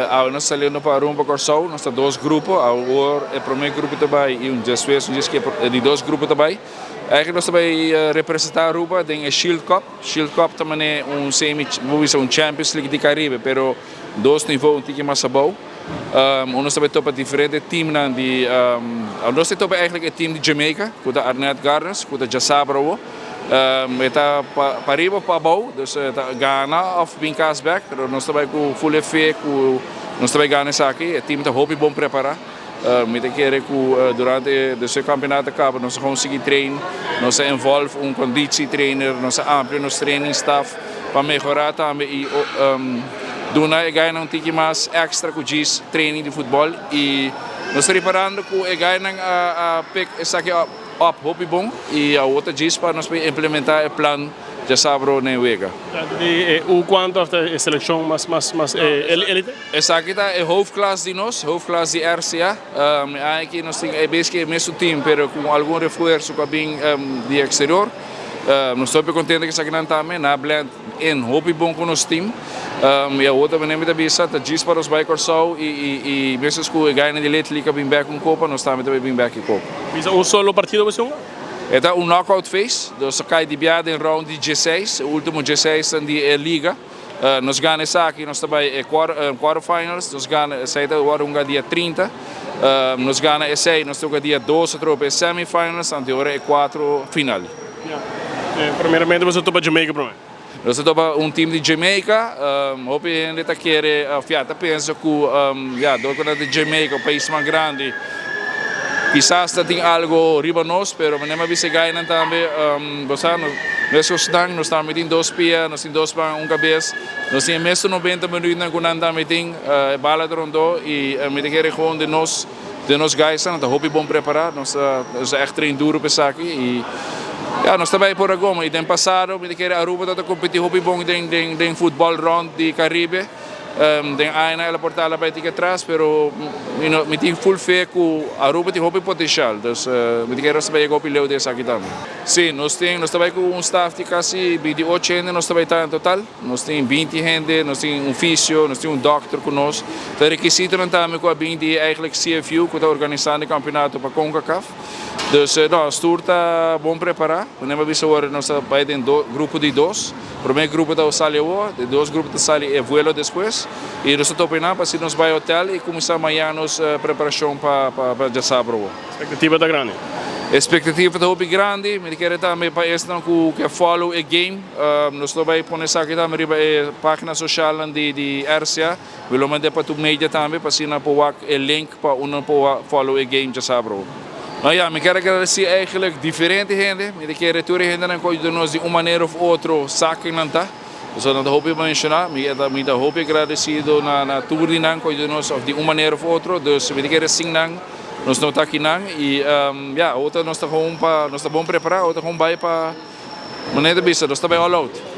Awe nos saliendo pa rumbo Kòrsou, nos ta dos grupo, awor e promé grupo ta bai i un despues un djes ku e di dos grupo ta bai. Eigenlijk nos ta bai representá Aruba den e Shield Cup. Shield Cup ta manera un semi, bo bisa un Champions League di Caribe, pero dos nivo un tiki mas abou. Nos ta bai topa diferente teamnan di, nos ta topa eigenlijk e team di Jamaica ku ta Arnett Gardens ku ta djasabra awo. E ta pariba of pabou, dus e ta gana of bin kas bek, pero nos ta bai ku full e fe ku nos ta bai gana esaki. E team ta hopi bon prepara. Mi ta kere ku durante e kampionato kaba nos a konsegui train, nos a involve un conditie trainer, nos a amplia nos training staff pa mehora tambe i duna e gainan un tiki mas extra ku djis training di futbol i nos ta riparando ku e gainan a pick esaki op. Op hopi bon y awor ta djis pa nos por implementa e plan djasabro na e wega. Di e U cuanto of ta e seleccion mas mas mas elite? Esaki ta e hoofdklas di nos, hoofdklas di RCA. E aña aki nos tin e bes ke e mesun team pero cu algun refuerzo cu a bin di exterior. Nos ta hopi contento cu esakinan tambe. Nan a blend in hopi bon cu nos team. Y awor ta manera mi ta bisa ta djis pa nos bay Corsou y y mescos cu e gainan di Little League a bin bek un copa nos tambe ta bay bin bek e copa. Bisa un solo partido bo hunga? E ta un knockout phase, nos a cay di bia den round di dieseis, e ultimo dieseis tan di e liga. Nos gana esaki nos ta bay e quarterfinals, nos gana esey ta worde hunga dia 30, nos gana esey nos ta hunga dia 2 atrobe e semifinals anto e ora e cuatro final. Primeramente bo sa topa Jamaica prome? Nos ta topa un team di Jamaica. Hopi hende ta kere of ya ta pensa ku ya dor ku nan ta di Jamaica, un pais mas grandi, kisas ta tin algo riba nos, pero manera mi a bisa e gainan tambe, bo sa, meskos nan, nos tambe tin dos pia, nos tin dos man, un kabes, nos tin e mesun 90 minuutnan ku nan tambe tin, e bala ta rondó i mi ta kere gewoon den nos. Den nos gaisnan ta hopi bon prepará, nos ta nos ta ègt train duru pa esaki i ya nos ta bai por a goma. I den pasado mi ta kere Aruba tabata kompetí hopi bon den den den futbòl rònt di Karibe. Den añanan el a por ta a bai tiki atras pero mi no mi tin ful fe ku Aruba tin hopi potenshal dus mi ta kere nos ta bai yega hopi leu den esaki tambe. Sí, nos tin nos ta bai ku un staf di kasi 28 hende nos ta bai ta en total. Nos tin 20 hende, nos tin un fisio, nos tin un dòkter ku nos. Ta rekisitonan tambe ku a bin di eigenlijk CFU ku ta organisando e kampionato pa Concacaf. Dus no, nos tur ta bon prepará. Manera mi a bisa awor nos ta bai den grupo di dos. Promé grupo ta sali awor, di dos grupo ta sali e vuelo despues. I nos ta topa einan pa asina nos bai hotel i kuminsá mañan nos preparashon pa pa djasabra awor. Expectativa ta grandi. Expectativa ta hopi grandi. Mi ta kere tambe pa esnan ku ke follow e game. Nos lo bai pone esaki tambe riba e pagina socialnan di di RCA. Mi lo manda pa tur media tambe pa asina por wak e link pa uno por follow e game djasabra. No ya, mi kier agradeci eigenlijk diferente hende. Mi ta kere tur e hendenan ku a yuda nos di un manera of otro sa ken nan ta. Pasobra nan ta hopi menciona. Mi ta mi ta hopi agradecido na na tur di nan ku a yuda nos of di un manera of otro. Dus mi ta kere sin nan nos no ta akinan y ya, awor nos ta gewoon pa nos ta bon prepara, awor ta gewoon bai pa. Manera ta bisa, nos ta bai all out.